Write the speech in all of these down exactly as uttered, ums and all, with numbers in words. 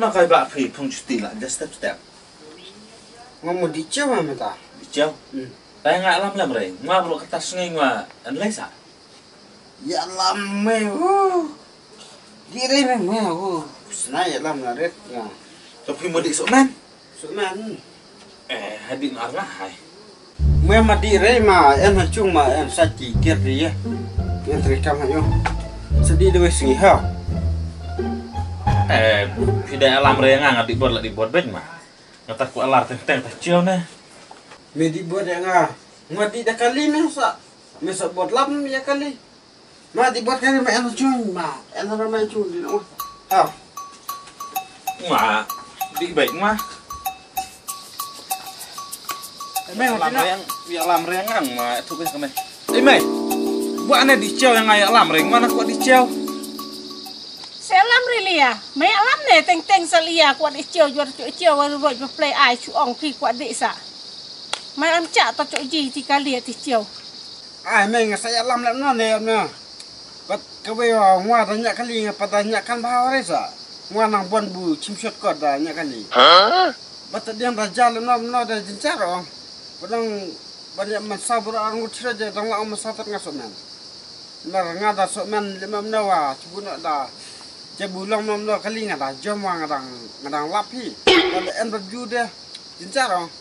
Kai ba phi phong chuti la just step step. Nga mo di cheu ma mata. Di cheu. Hmm. Tai nga lam lam re. Nga bro kata sngi nga an lai sa. Ya lam me hu. Di re me me hu. Sna ya lam na ret nga. To phi mo di so man. So man. Eh, hadi na nga hai. Me ma di re ma en ha chung ma en sa ti ker ri ya. En tri kam ha yo. Sa di de we sngi ha. Eh, phi da lam re nga nga di bot la di bot bet ma. Nga ta ku alar teng teng ta chiu ne. Me di bot ya nga. Nga di da kali me sa. Me sa bot lam ya kali. Ma di bot kali ma en chun ma. En ra ma chun di no. Ah. Ma di baik ma. Me lam reng, ya lam reng ang ma tu ke kame. Eh me. Buat ne di chiu yang ya lam reng mana kuat di chiu. Sa ïalam re lia. Mai ïalam ne teng teng sa lia kwah dih chiaw jwar chu chiaw wa ruwaj ba play ai chu ong phi kwah dih sa. Mai ïalam cha ta chu ji ti ka lia ti chiaw. Ai mai nga sa ïalam lem no ne na. Bat ka wei wa ngwa da nya kali nga pat da nya kan ba wa re sa. Ngwa nang bon bu chim shot ko da nya kali. Bat ta diang da ja lem no no da jin cha ro. Ba dang ba nya man sa bro ar ngut chira ja dang la ong man sa tat nga so men. Nar nga da so men le mam na wa chu bu na da. Ja bu long mam na kali nga da jom wa nga dang nga dang lap hi. Ba le en ba ju de. Jin cha ro.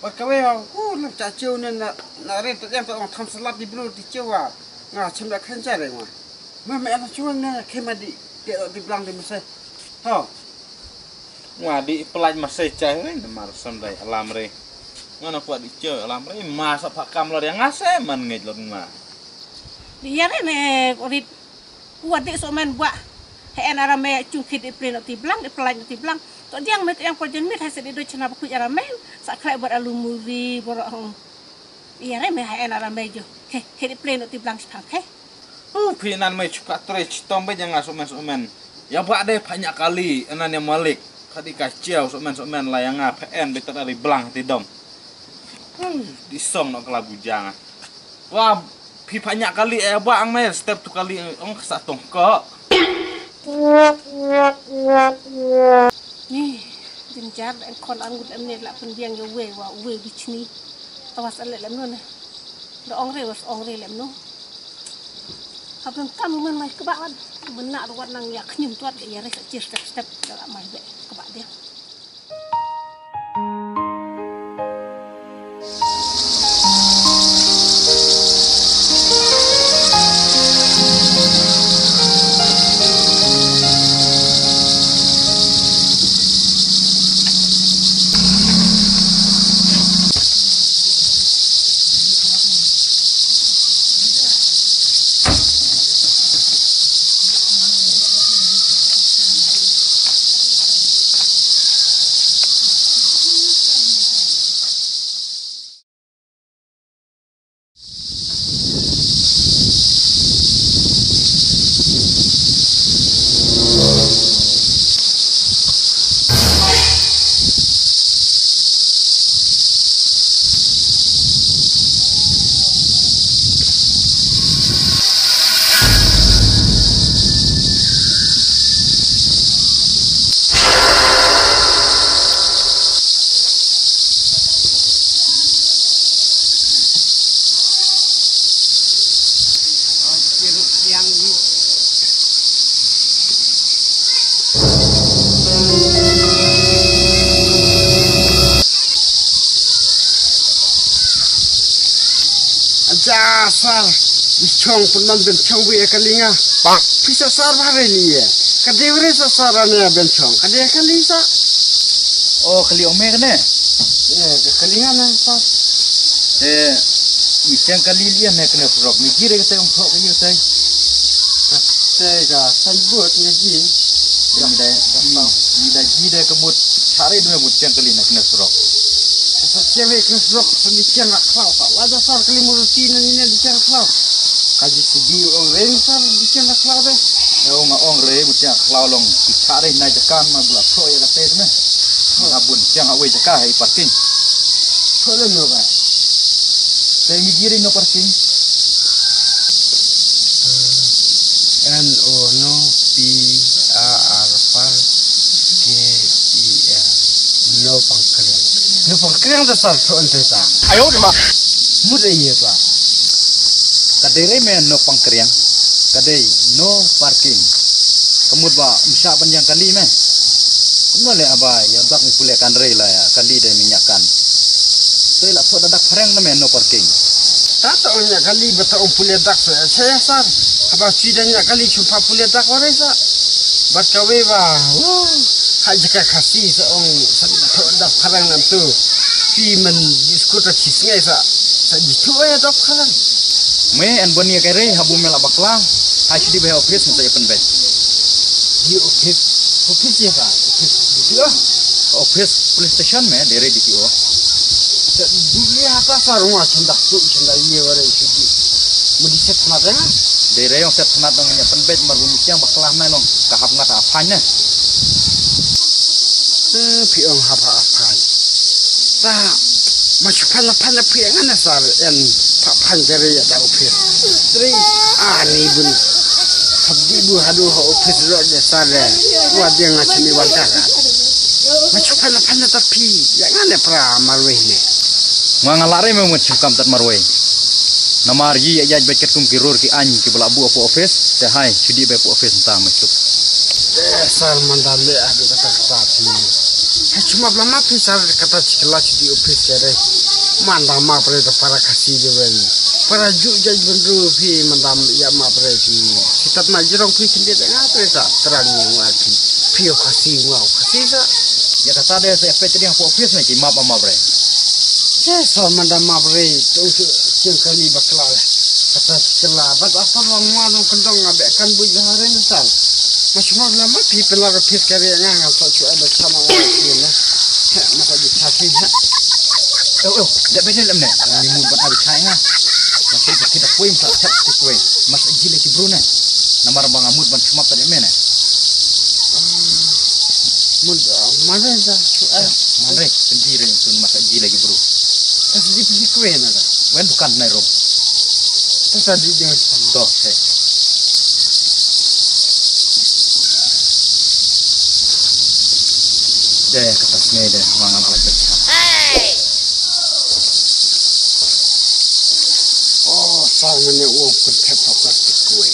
Ba ka we wa ku na cha cheu ne na na re ta yang ta ong tham sa lap di bro di cheu wa. Nga chem da khan cha re wa. Ma me ana cheu ne ke ma di. Te di blang di mese. Ho. Nga di pelaj masai chai re namar sam dai alam re. Nga na kuat di cheu alam re ma sa pha kam lo dia nga se man ngej lo nga. Di ya re me kuat di so men buah. He en ara me chung khit di play no ti blang di pelaj no ti blang. To diang me to yang perjen mit he se di do chena ba kuat ara me sa khlai buat alu muri boro hong. Iya re me ha en ara me jo. Ke ke di play no ti blang sipang ke. Hu phi nan me chuka tre chitom be janga so men so men. Ya ba de pha nya kali anan ya malik. Kadi ka chiaw so men so men la ya nga pha en be ta dari blang ti dom. Hu di song no kala bujang. Wa phi pha nya kali ya ba ang me step tu kali ong sa tong ko. Ni, jin jar da en khon angut em ne la pyndiang yo we wa we bichni. Tawas ale lem no ne. Da ong re was ong re lem no. Hap nang kam man mai kebak wan. Mena da wan nang ya khnyum tuat ya re sa chir step step da la mai be kebak dia. Aja sar, bichong pun man bichong bi kalinga. Pak. Pisa sar ba re ni ye. Kade re sa sar ane bichong. Kade kali sa. Oh, kali ome kane. Eh, kalinga na sar. Eh, mi chang kali lian ne kane frog. Mi jire kate ong frog kane kate. Kate ka sanbut ngaji. Ni dai, ni dai ji dai ka mut chare dum mut chang kali na kane frog. Sa chang re kane frog sa ni chang akhlau sa. La ja sar kali mut ti na ni ne di chang akhlau. Ka ji si di ong re ni sar di chang akhlau de. Eh, ong ong re mut chang akhlau long. Ki chare na jakan ma bula frog ya kate ne. Nga bun chang awe jaka hai parking. Ko le no ba. Te mi jiri no parking. N O no P A R par K Nopang kriang da sar tho ente ta. Ayo de ma. Mut e ye ta. Ka dei re me nopang kriang. Ka dei no parking. Ka mut ba msha ban yang kali me. Kumno le aba ya dak pule kan re la ya kali de minyak kan. Te la tho da dak phareng na me no parking. Ta to nya kali ba to pule dak so ya sar. Haba chui da nya kali chumpa pule dak wa re sa. Bat ka we ba. Hai jaka Khasi sa ong sa tho da phareng nam tu. Pi men diskut ta chis ngai sa. Sa jitu ya dok khalang. Me en boni ya kere habu mela bakla. Hai chidi be office sa ya pen be. Di office. Office ya ka. Office di ya. Office police station me dere di o. Di ya ka sa rungwa chendak tu chendak ye ware chidi. Mudi set na denga. Dere yong set na dong ya pen be mar bu mikyang bakla na long kahap na ka apan ne. Phi ong hap ha apan. Ta ma chu phan la phan la phi ngan na sar en pha phan jare ya ta office. Tri ani bun. Hab di bu hadu ha office ro de sar de. Wa de nga chimi wan ta. Ma chu phan la phan la ta phi ya ngan ne pra marwe ne. Nga nga la re me mut chu kam tat marwe. Namar yi ya ya bet ket kum ki rur ki an ki bala bu apo office te hai chudi be apo office ta me chup. Eh, sar manda le ah de kata kata phi. Hai chuma bla ma phi sar kata chikla chudi office kere. Manda ma pre to para Khasi de wen. Para ju jaj benru phi manda ya ma pre phi. Sitat ma jirong phi khindi de nga pre sa terang ni wa phi. Phi o Khasi wa o Khasi sa. Ya kata de sa pe tadi apo office me ki ma pa ma pre. Che sar manda ma pre to chiang kali bakla. Kata chikla bat apa ba ma nong kendong nga be kan bu jaring sal. Mas mo la ma pi pela ro pis kari nga nga sa chu ada sama nga pi na. He ma sa di chaki he. Oh oh, da be lem ne. Ni mun ban ada chai nga. Mas di kita kuim sa chat ti kuim. Mas ji le ki bru ne. Namar ba nga mut ban chuma pa de me ne. Mun ma de sa chu ai. Man re, penji re tu mas ji le ki bru. Tas di pili kuim na da. Wen bukan nai rom. Tata di dia. To, he. De kata sngai de mangan ala pecah. Oh, sang mene uang pun thep plastik kue.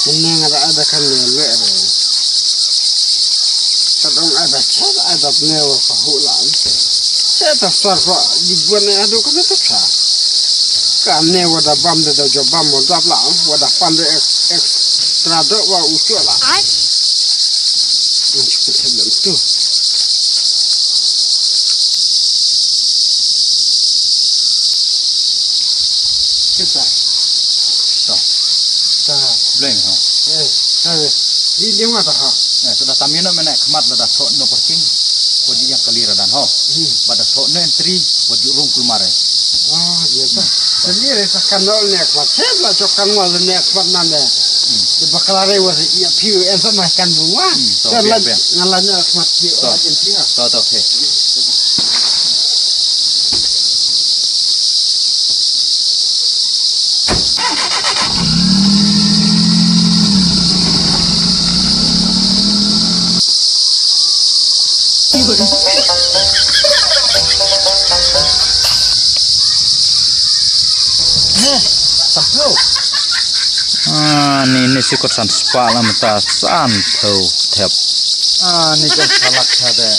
Mene ngara ada kan ne le re. Tadong ada chat ada ne wa ka hulan. Che ta sar ko di buan ne adu kan ta sa. Ka ne wa da bam da da jo bam mo dap la wa da pan da extra do wa u chu la. Ai. An chu te lem tu. Kita. To. Ta. Bleng ha. Eh, ta. Di di ma ta ha. Eh, sudah tamino mena khmat la da tho no parking. Wa ji yang kali radan ho. Hmm. Ba da tho no entry, wa ji rung kulmare. Ah, dia ta. Sendiri sa kanol ne khmat. Chep la chok kanol ne khmat nan ne. Hmm. Di baklare wa ya piu en sa ma kan bunga. Hmm, to, biar, biar. Ngala ne khmat piu. To. Wa ji piu. To, to, okay. Ah, ni ni sikot san spah la mynta san tau thep. Ah, ni kan salak sa de.